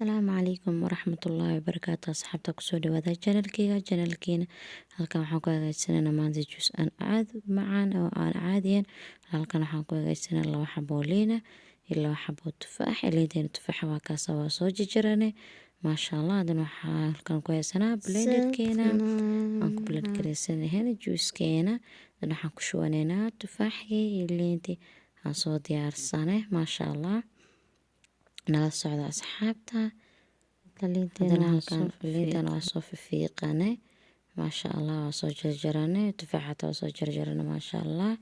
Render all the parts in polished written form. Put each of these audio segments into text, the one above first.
Asalaamu calaykum waraxmatullaahi wabarakaatu. Asxaabta, kusoo dhawaada channelkeyga, channelkeena. Halkan waxaan ku hagaajisanaynaa maanta juice aan aad u macaan oo aan caadiyan. Halkan waxaan ku hagaajisanaynaa laba xabo oo liin ah iyo laba xabo oo tufaax. Liinteena, tufaaxa waa kaasa, waa soo jarjarane, maasha Allah. Haddana waxaa halkan ku haysanaa blenderkeena aan ku blend gareysanahayna juicekeena. Haddana waxaan ku shubanaynaa tufaaxii iyo liintii aan soo diyaarsanay, maasha Allah. Nala socda, asxaabta. Haddana halkan liintana waa soo fiiqanay, maasha Allah, waa soo jarjaranay. Tufaaxa hataa waa soo jarjaranay, maasha Allah.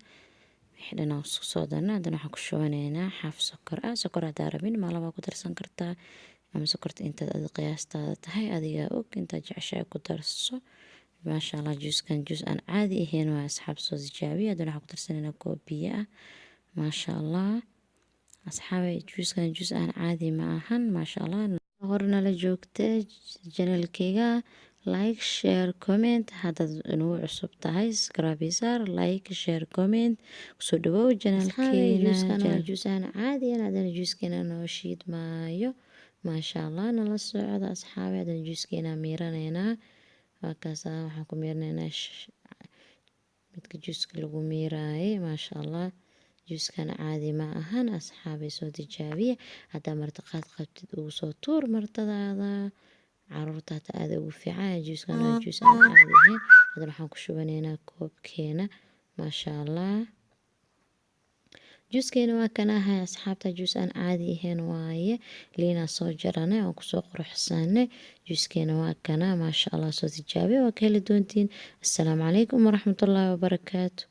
Wixii dhan aan isku soo darnay. Haddana waxaan ku shubanaynaa xaaf sokor ah. Sokor haddaa rabin, malab waa ku darsan kartaa, ama sokorta intaad adiga qiyaastaada tahay, adigaa og intaad jeceshahay ku darso, maasha Allah. Juuskan juus aan caadi ahayn waa, asxaab, soo tijaabiya. Haddana waxaan ku darsanaynaa koob biyo ah, maasha Allah. Asxaabay, juuskan juus aan caadi ma ahan, maasha Allah. Hore nala joogta channelkeyga, like, share, comment. Haddaad nagu cusub tahay, subscribe saar, like, share, comment. Kusoo dhawow channelkeena. Juus aan caadi ahayn. Haddana juuskeena noo shiid maayo, maasha Allah. Nala socda, asxaabay. Haddana juuskeena miiranaynaa, waa kaasa. Waxaan ku miiranaynaa midka juuska lagu miiraayay, maasha Allah. Juuskan caadi ma ahan, asxaabay, soo tijaabiya. Haddaa martiqaad qabtid, ugu soo tuur martadaada, caruurta hataa aada ugu fiican. Juuskan waa juus aan caadi ahayn. Haddana waxaan ku shubanaynaa koobkeena, maasha Allah. Juuskeena waa kan ahay, asxaabta, juus aan caadi ahayn waaye. Liinaa soo jaranay oon kusoo quruxsanay. Juuskeena waa kana, maasha Allah. Soo tijaabiya, waa ka heli doontiin. Assalaamu calaykum waraxmatullaahi wabarakaatu.